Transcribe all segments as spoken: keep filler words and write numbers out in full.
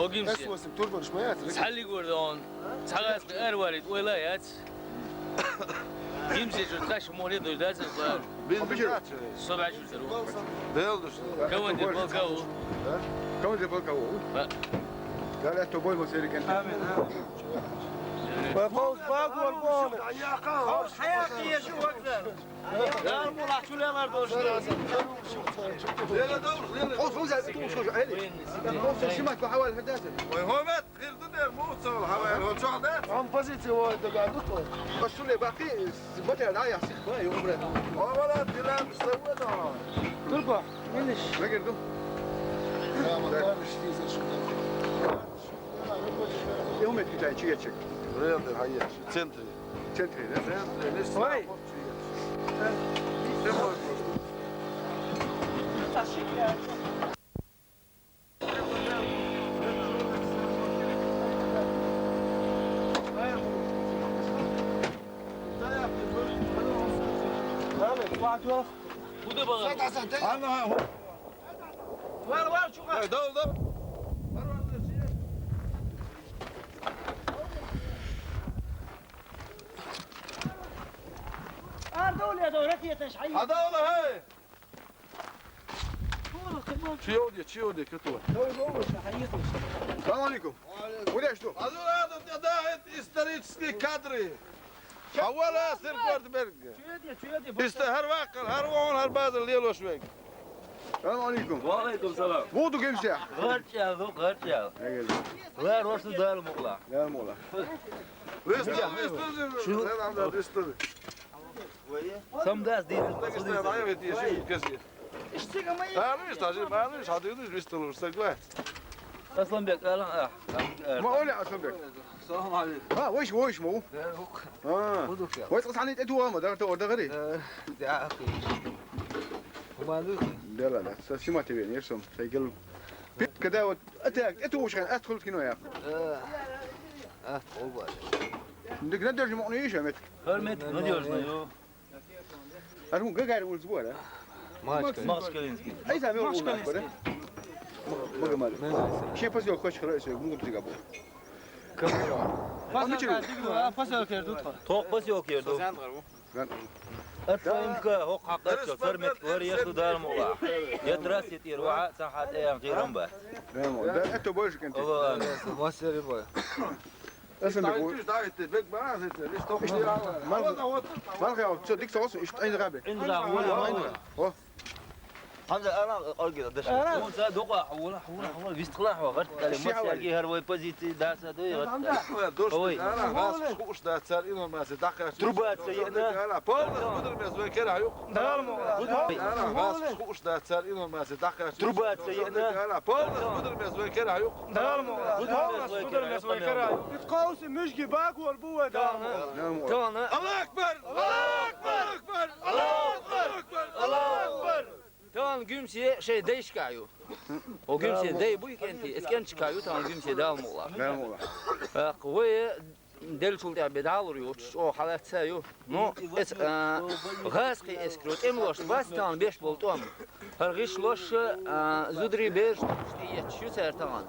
О, Гимсе. Эс восемь турбанаш ма яц, ракета. Цхьаллиг вар да он. Цхьа гӀаз кхы ара варийта ойла яц. Гимсе чу тхаш море дойр дац, а, Бин Обижаешь? Со бӀаьш вуьзар ву. Дел душ. Командир полка ву. Да? Командир полка ву. А. Дала аьттув бойла ма серикен. Амин, амин. Ба-, ба-, ба-, ба-, ба-, Хьаякъ еза вокзал. Дала мукъ лахь, чу лелар долуш. Лела довш, лела. Хьо зуза ту шо жа, эли. Хьо со шимат ба хьавал хадаса. Ой, хьо мет, хир ду дер, муцал, хьавал, хьо чохь дац. Ам позиция вой дага ду то. Аш шуле бакъи, батер да я сих ба, ю умре. Хьо вала дилан, саввана. Турба, миниш. Мегер ду. Я, ма, да. Тар, шти, за шо. Иу метки тай чигечек. Релде хьаеш. Центре. Центре, да? Центре, не Ой. Слабо чигеч. Прямой просто. Куда было? Ана, Вар, вар, чугӀа. Э, дал, дал. Ардовле, дов, ракеташ, хьай. Хьадовла, хьай. Чу йовде, чу йовде, катула. Дов, дов, хьай. Салам алейкум. Удеш ду. Алло, алло, да, да, это исторические кадры. Хьавала, сир Гордберг. Чуьйде, чуьйде. Иштта хӀара ваккхал, хӀара вон, хӀара базар лелош вег. Салам алейкум. Ва алейкум салам. Буду кемся. Гъарчал, ну, гъарчал. Эгер. Ва росу Дала мукъла. Дала мукъла. Вестал, вестал, вестал, вестал. Сам дас дизель. Дагестан, а я ведь ещё кассир. Алиш, тажи, алиш, хадыдыш, вестал, согласен. Асланбек, алан, а. Ма оля Асланбек. Салам алейкум. А, войш, войш, мо. Э, ук. А. Будук я. Войш, цхьанне тӀе дугӀа ма, дагӀар тӀе ордагӀари. Э, да, ахи. Хуману. Дела, да. Са сима тебе, не сом. Сайгел. Пит, когда вот, это, это уж, а, открыл кино я. Э. А, оба. Дык на даже мукъну ещё, мет. Хар мет, надёжно, ё. А ну, Гагарин улица была, да? Махачкалинский. Махачкалинский. А это Махачкалинский. Улица была, да? Магомед. Магомед. Чей посёлок хочешь, хорошо, могут ты габу. Посёлок, а, посёлок ерду. Тох посёлок ерду. Ат фаимка, хох хакачо, сармет, вар ешду дармула. Я трассе тир, ва, ца хат эм тирам ба. Да, это больше контент. Алло, амин. Мастер бой. Аса мегу. Давайте, бек бара, это, лишь только. Мал, мал, я, всё, дик соус, ишт, айн рабе. Айн рабе, вала, вала. О. Хьамза, ара, оргила, даш. Ара. Вон са докъа, хьула, хьула, хьула, вистхла, хьула, гъарт, кали, Ши мас, хьавали. Ярги, хьар вай позиции, да, са, дой, гъарт. Хьавали. Ой, дошли, ара, хас, хуш, да, цар, ино, мас, даха. Труба, ца, ена. Ара, полностью, мудр, мес, вай, кера, юк. Дармо. Ара, хас, хуш, да, цар, ино, мас, даха. Труба, ца, ена. Ара, полностью, мудр, мес, вай, кера, юк. Дармо. Полностью, мудр, мес, вай, кера. Ит къауси муьжги бакур бува, дармо. Дармо. Тана. Аллаху акбар! Аллаху акбар! Аллаху акбар! Аллаху акбар! Тан гуьмсе шей дайшка ю. О гуьмсе дай буй кенти, эс кенчка ю тан гуьмсе дал мула. Дал мула. Ах, вай делчул тя бедалур ю, о халатса ю. Ну, эс, а, газ кхи эс кро, тем лош, бас тан беш бол том. Гьар гиш лош, а, зудри беш, шти ет шу сер тан.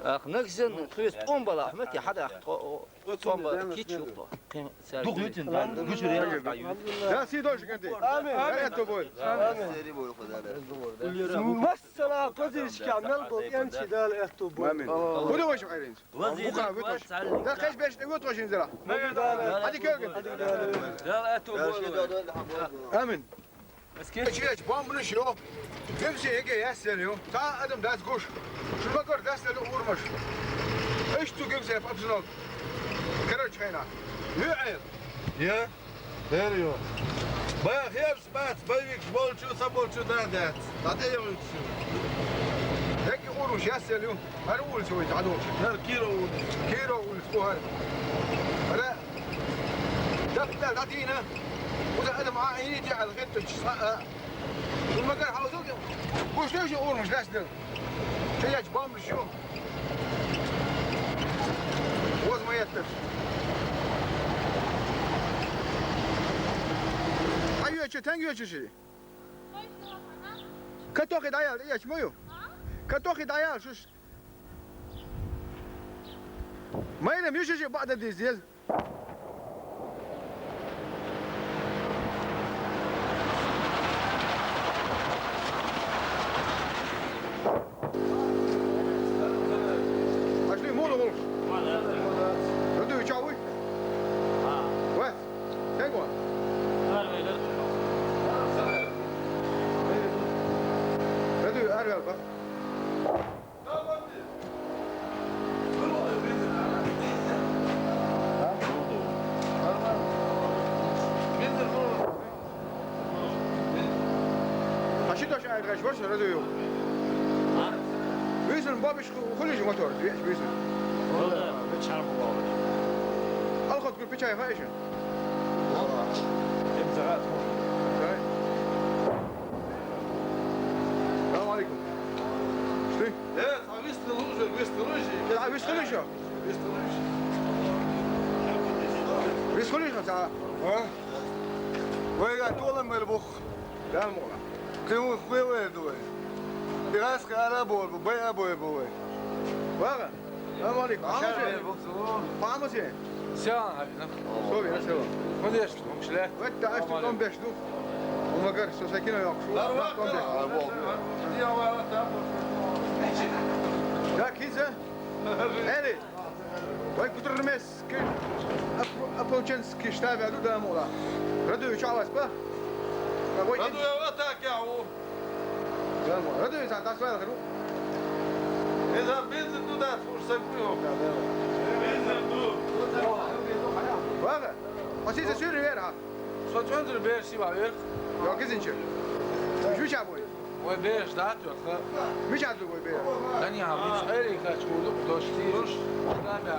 Ах, нагзен, хвест, он бала, ахмет, я хада, ах, тхо, о, тхо, он бала, кич, тхо, кин, сэр. Дух ютин, да, гучур, я, да, ют. Да, си дождь, гэнди. Амин. Амин. Это будет. Амин. Массала, позишка, мел бол, янчи, дал, это будет. Амин. Куда вы шо, Айрин? Бука, вы тоже. Да, кэш беш, вы тоже, Инзира. Амин. Амин. Эске? Чиеч бомбнуш ё. Гимсе эге ясел ё. Та адам дас гуш. Шумагор дас ле урмаш. Эш ту гимсе обзунок. Короче, хайна. Ю эл. Я? Дэр ё. Ба хер спац, боевик болчу, са болчу да дац. Та дэ ё. Эге урмаш ясел ё. Ар улица ой, та дэ ё. Ар Киро улица. Киро улица, ку ар. Ара. Даб да дина. Уза адам а ини ди ал хетто чис а. Шу магар хавзу. Гуш леш урмаш леш дил. Чаяч бомб шу. Оз ма ятташ. Ай, ё чё, тэнг ё чё ши? Катохи даял, яч мою. Катохи даял, шуш. Майрам, ю ши бада дизел. Пошли, муну, муну. Рады, чё вы? Вот. Тэнг ва. Рады, арвел ба. Аши дош айргаш, ваш радио. Визин бабиш хулиш мотор, визин. Алхот гур пичай хайшин. Салам алейкум. Шли? Э, а вистхилуш, вистхилуш. А, вистхилуш. Вистхилуш. Вистхилуш, а? А? Вай, а, толам бер бух. Да, мула. Кем хуеве дуэ. Пирас хара бор, бая бор буэ. Вага. Салам алейкум. Ашар бер бух. Памасе. Сян, хавина. Сове, на село. Конечно, мушле. Вот, да, аш ты там беш, ну. Умагар, со сакина, я кшу. Там беш. Да, киза. Эли. Вай кутурмес ки, ополченский штаб аду да мула. Раду чалас ба. Вай раду я вот так я у. Да мула. Раду за дас вай раду. Эза бензин туда фурса гуйо. Бензин ту. Вага. Асиса сюр вера. Со центр берси ва вер. Ё кизинче. Жуча бой. Ой, беш, да, тётка. Миша другой беш. Да не, а мы с Эрикой чего, дожди. Рада,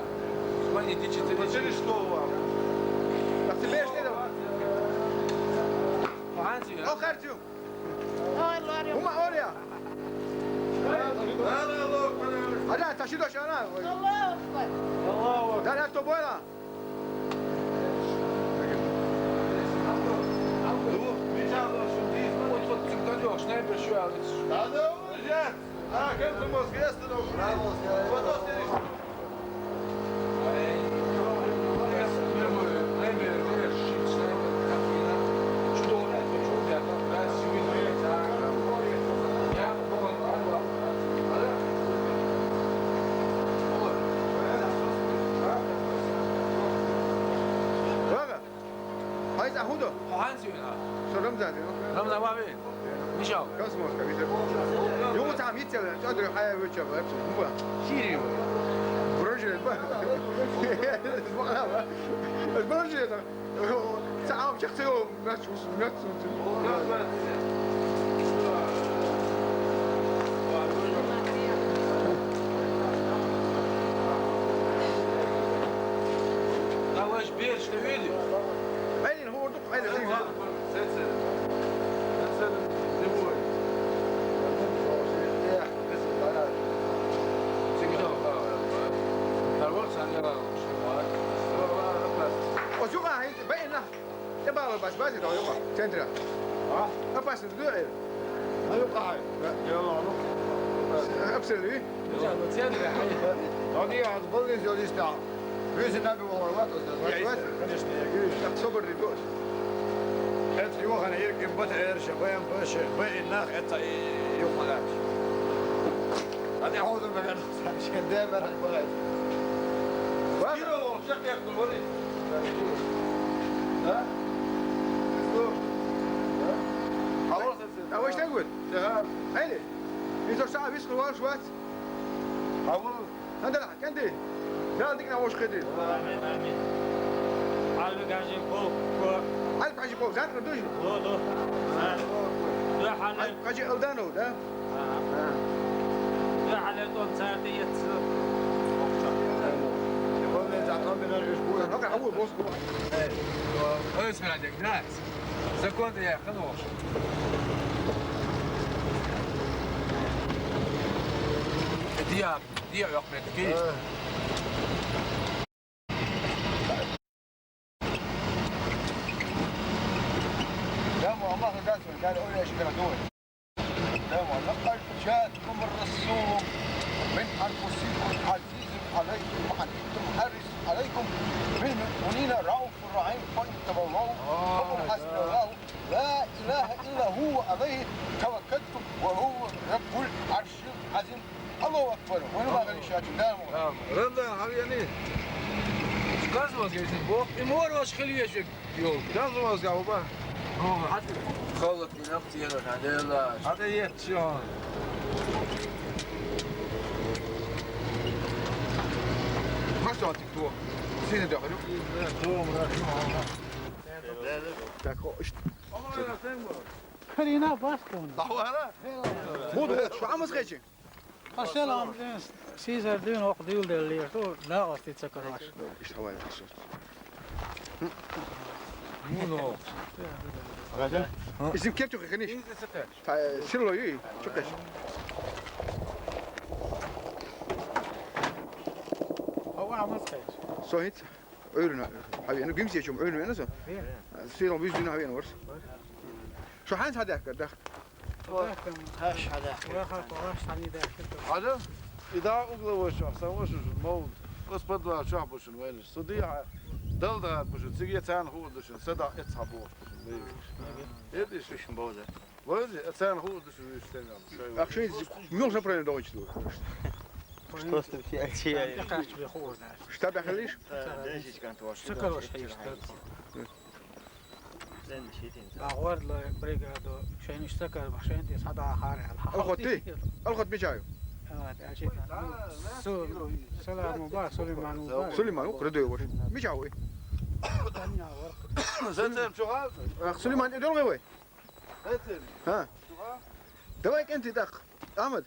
звоните четыре. Четыре слова. Так ты беш, ты там. Франция. О, Хартю. Ума Ория. Ада, таши дошана. Аллаху Акбар. Аллаху Акбар. Да, да, что было? Хайза худо? Ханзина. Шо Рамзан, ну? Рамзан бабин. Мишо. Космос, как видишь. Югу там идти, центр хая выча, это, ну, ба. Сирию. Бронжилет, ба. Бронжилет, ба. Бронжилет. Сам чак цего, мяч, мяч. Давай, берш, ты видишь? Ай, не, ну, Ай, да, ты. Озюга, ай, бэйна. Э, баба, бас, бас, это, юга. Центра. А? А, бас, это, э. А, юга, ай. Да. Я, ну. Абсолют. Ладно, я отбыл из Йодиста. Везде набивал, ладно, знаешь, конечно, я говорю, так собор ребёт. Это его хана иркин бат эрша, бэм бэш, бэ инах, это и его хана. А ты хоза бэм, сам шен дэ бэм бэм. Ладно. Кировал, шаг я говорю. Да? Алло, а вы что говорите? Да. Эй, из-за что, а вы скрывал, что? А вы Надо لا كندي. لا عندك نوش خدي. آمین، آمین. قلبك عجيب خوف. قلب عجيب خوف، زين قدوش. دو، دو. دو حالة. قلب قجي ألدانو ده. آه. آه. دو حالة تون ساعتي يتصل. هذا أول بوس بوس. أيوة، اسمع عندك ناس. زكوت يا خلوش. دياب. دي عقبتك. آه. لا، ما الله قال، قال أولى شكرا دول. لا، ما لقد جاءكم الرسول من أنفسكم عزيز عليكم ما عنتم حريص عليكم بالمؤمنين رؤوف رحيم فإن تولوا فقل حسبي الله لا إله إلا هو عليه توكلت وهو رب العرش العظيم. الله أكبر. وين ما غني شاكي؟ لا، ما. Ранда, хавьяни. Сказывал, говорит, Бог. И мор ваш хильешек. Йол. Сказывал, говорит, Бог. Холод не нахуй, надо. Надо есть, всё. Мастер, ты кто? Сильно дёргали? Так, о, ш- Карина Баскон. Буду, шо амыз хечи? Ашел амзен Сизер дюн ок дюл дел лир, ту дагас ти цакараш. Ишт хавай хасус. Ну, ну. Изим кеп чук хениш. Та сило ю, чукаш. Ава амыз хеч. Соит. Öğren, hawiyeni, gümsüye çum, öğren, nasıl? Seyran biz dün hawiyeni var. Şu hangi hadi akar, dak? Kaç hadi akar. Hadi? İda ugla boş, sen boş, mol. Господь два ча бушун вениш. Судия дал да бушун, сиге цан ху душун, сада эт сабо. Эдиш шишин бода. Вази, а цан ху душун виштен. Ахши, мёл направление дойч. Просто все отсеяли. Штаб ахлиш? Сакалош хейш. Багвардлы бригаду шейниш сакар, шейнти сада хари. Алхотти? Алхот мичаю? Су-, Саламу ба, Сулейману ба. Сулейману, кредой ваш. Мичаю? Сенсем чугал? Ах, Сулейман, идёл гывай? Сенсем. Ха. Чугал? Давай кенти дак. Ахмед.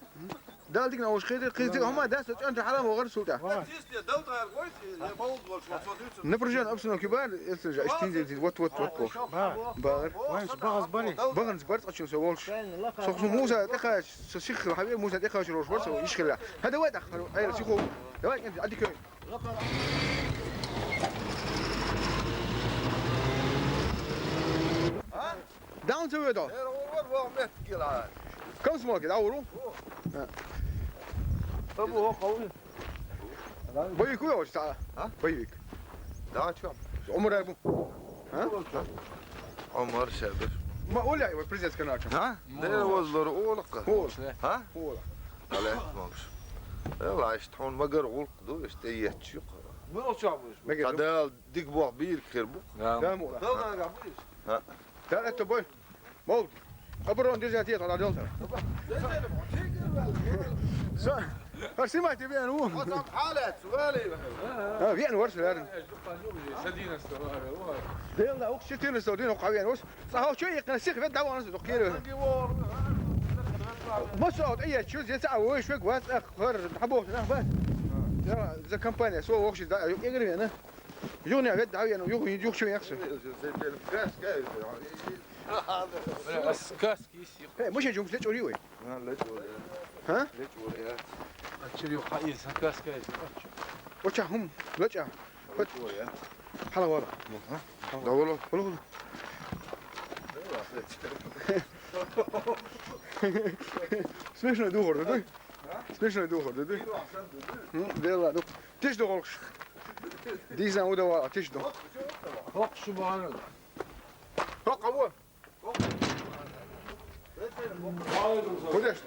Дал дик на уж хиди, хиди, хома дас, чан ти харам огар султа. Чисти, дал тар гойти, я баул гол, шо содуцу. Напряжённая обстановка бар, если же, штин дин, вот, вот, вот, вот. Бар. Бар. Ванш багаз бари. Баганс бар, ачын со волш. Сохсу Муса, текач, со сих, хаве Муса, текач, рош, вот, со, ишкала. Ха, давай, так, ай, сихо. Давай, кенти, адикой. Даун цеведо. Эр овар ва мет гила. Кам смоки, да, уру? О. Э. Абу хо хо. Боевик уйо, что? А? Боевик. Да, чё? Умар Абу. А? Умар Шабир. Ма оля его президентская начал. А? Да, возлор олака. О. А? О. Але, мамш. Э, лаштхон магар гулк ду, эште етчук. Мыро чабыш. Магар. Кадал дик бох бир кирбу. Да, мо. Да, да, да, бир. А. Да, это бой. Мол, оборон держать, я тогда дёлся. Со, а снимай тебе, ну. Вот там халет, свали. А, вен ворс, да. С одиннадцатого, вот. Да, да, ух, четырнадцатого, дин, ух, вен ворс. Сахал чё, я на всех вет давал, нас, ух, кире. Мосо, вот, я чё, здесь, а, ой, швек, вот, эх, хор, хабо, да, вот. Я за компания, со, вообще, да, я говорю, да. Юг не вет, да, я, ну, юг, юг, чё, я, всё. Сказки. Э, мы сейчас жумс лечь уривай. А, лечь уривай. А? Лечь уривай. А чё, ха, есть, а сказка есть. Оча хум, леча. Лечь уривай. Хала вала. Ну, а? Да, вала. Вала, вала. Смешно, дугор, да? Смешной духар ду, ду? М, дела, ду. Тиш ду гӀулакхаш. Дийсан удава, тиш ду. ХӀокху шу бахьана. ХӀокху а во. ХӀу деш?